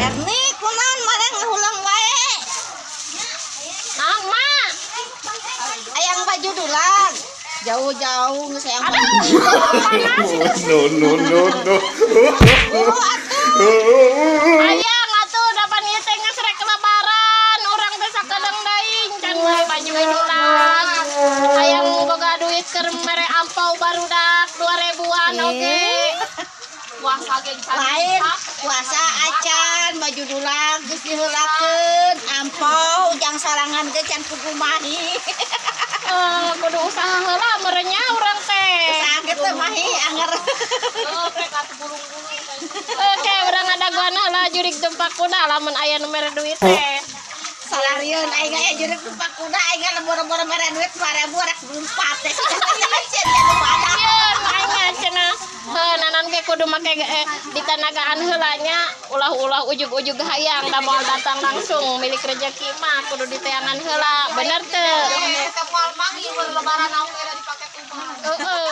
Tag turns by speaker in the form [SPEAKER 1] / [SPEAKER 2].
[SPEAKER 1] Erni, kunaon maneh ngahuleng wae?
[SPEAKER 2] Naon, Mak?
[SPEAKER 1] Hayang baju dulang. Jauh-jauh geus hayang baju.
[SPEAKER 3] No, no, no, no.
[SPEAKER 1] Buru atuh.
[SPEAKER 2] Hayang atuh, da pan ieu teh geus rek Lebaran, urang teh sakedeung deui can meuli baju dulang. Hayang boga duit keur mere ampau barudak 2000-an oge. Puasa ge can.
[SPEAKER 1] Lain puasa acan, baju dulang geus diheulakeun, ampau jang sorangan ge can kumahi.
[SPEAKER 2] Eh, kudu usaha heula meureun nya urang teh.
[SPEAKER 1] Usaha ge teu mahi anger.
[SPEAKER 2] Oke, urang ngadagoan heula jurig tumpak kuda lamun aya nu mere duit teh.
[SPEAKER 1] Salarieun aing aya jurig tumpak kuda, aing boro-boro mere duit 2000 rek lumpat teh. Cenah nu pada.
[SPEAKER 2] Yeun, aing cenah. Heuh, nanan ge kudu make ditanagaan heula nya, ulah-ulah ujug-ujug hayang da moal datang langsung milik rezeki mah kudu diteangan heula, bener teu? Heeh.